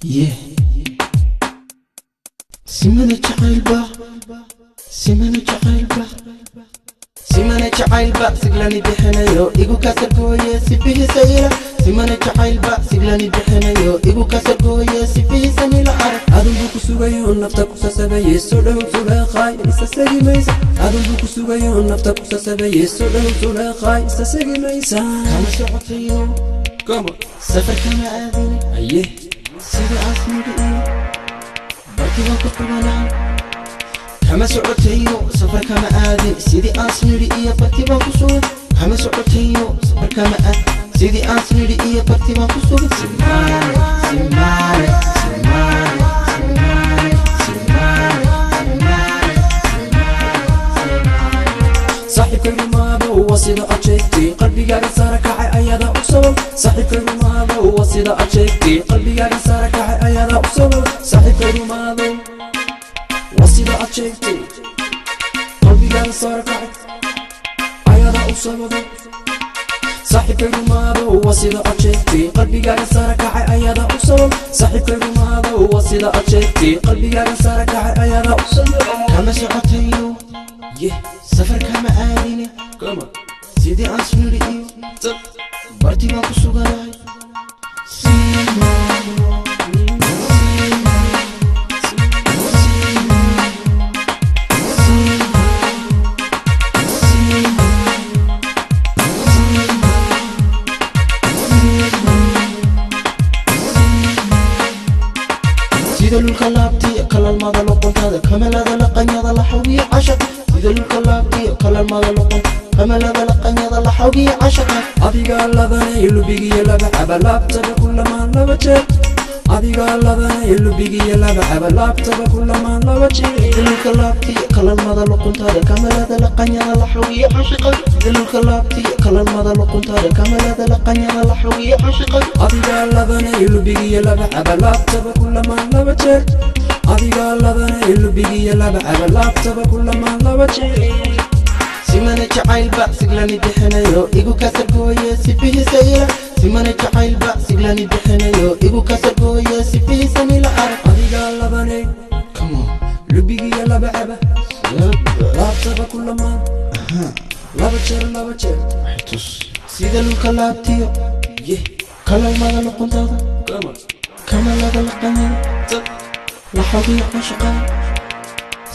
Yeah. Simana jacaylba, simana jacaylba, simana jacaylba, siglani bixinayo igu kasargooye sifihiisa ila. Simana jacaylba, siglani bixinayo igu kasargooye sifihiisa nila arag. Adunbuu ku sugayo, nafta kusasabaye, soo dhow Suleekhay, isa segi maysa. Adunbuu ku sugayo, nafta kusasabaye, soo dhow Suleekhay, isa segi maysa. Kama socotayo, safar kama aadine. Aye. Sida asmiga iyo barti baan ku suganahay. Kama socotayo, safar kama aadin, sidii aasnidhi iyo barti baan ku sugan. Kama socotayo, safar kama aad, sidii aasnidhi iyo barti baan ku sugan. Simaane, simaane, simaane, simaane, simaane, simaane. Saaxiibkaygu maado waa sida aad sheegtay, qalbigaaga sara kacay ayada u sabab. Saaxiibkaygu maado waa sida aad sheegtay, qalbigaaga sara kacay ayada u sabab. Saaxiibkaygu maado waa sida aad sheegtay, qalbigaaga sara kacay ayada u sababa. Saaxiibkaygu maado waa sida aad sheegtay, qalbigaaga sara kacay ayada u sabab. Saaxiibkaygu maado waa sida aad sheegtay, qalbigaaga sara kacay ayada u sabab. Kama socotayo, Yeah. safar kama aadine, Come on. sidii aasnidhi iyo barti baan ku suganahay. Simaane, simaane, simaane, simaane, simaane, simaane. Sida lulka laabtiyo kalalmada luquntada, kamalada laqanyada la xawgiyo cashaqa. Sida lulka laabtiyo kalalmada luqunta, kamalada laqanyada la xawgiyo cashaqa. Adigaa ladanay, lubigiyo laba caba, laabtaba kulamaan laba jeer. Adigaa ladanay, lubigiyo laba caba, laabtaba kulamaan laba jeer. Sida lulka laabtiyo kalalmada luquntada, kamalada laqanyada la xawgiyo cashaqa. Sida lulka laabtiyo kalalmada luquntada, kamalada laqanyada la xawgiyo cashaqa. Adigaa ladanay, lubigiyo laba caba, laabtaba kulamaan laba jeer. Adigaa ladanay, lubigiyo laba caba, laabtaba kulamaan laba jeer. Simana jacaylba, siglani bixinayo igu kasargooye sifihiisa ila. Simana jacaylba, siglani bixinayo igu kasargooye sifihiisa nila arag. Adigaa ladanay, Come on. lubigiyo laba caba, laabtaba kulamaan laba jeer, laba jeer. Sida lulka laabtiyo Yeah. kalalmada luquntada, Come on. kamalada laqanyada la xawgiyo cashaqa.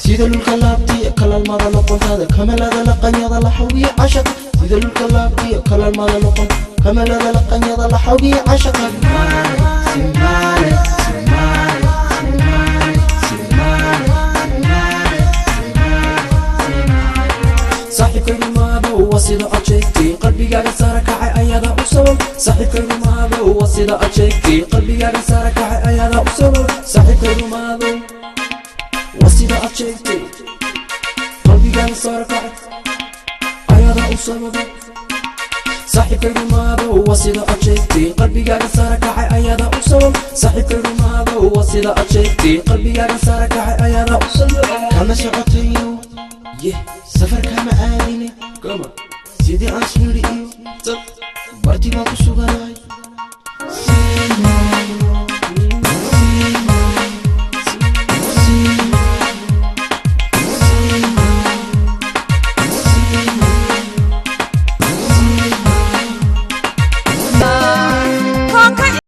Sida lulka laabtiyo kalalmada luquntada, kamalada laqanyada la xawgiyo cashaqa. Sida lulka laabtiyo kalalmada luqunta, kamalada laqanyada la xawgiyo cashaqa. Simaane, simaane, simaane, simaane, simaane, simaane. Saaxiibkaygu maado waa sida aad sheegtay, qalbigaaga sara kacay ayada u sabab. Saaxiibkaygu maado waa sida aad sheegtay, qalbigaaga sara kacay ayada u sabab. Saaxiibkaygu maado waa sida aad sheegtay, qalbigaaga sara kacay ayada u sababa. Saaxiibkaygu maado waa sida aad sheegtay, qalbigaaga sara kacay ayada u sabab. Saaxiibkaygu maado waa sida aad sheegtay, qalbigaaga sara kacay ayada u sabab. Kama socotayo, Yeah. safar kama aadine, Come on. sidii aasnidhi iyo barti baan ku suganahay.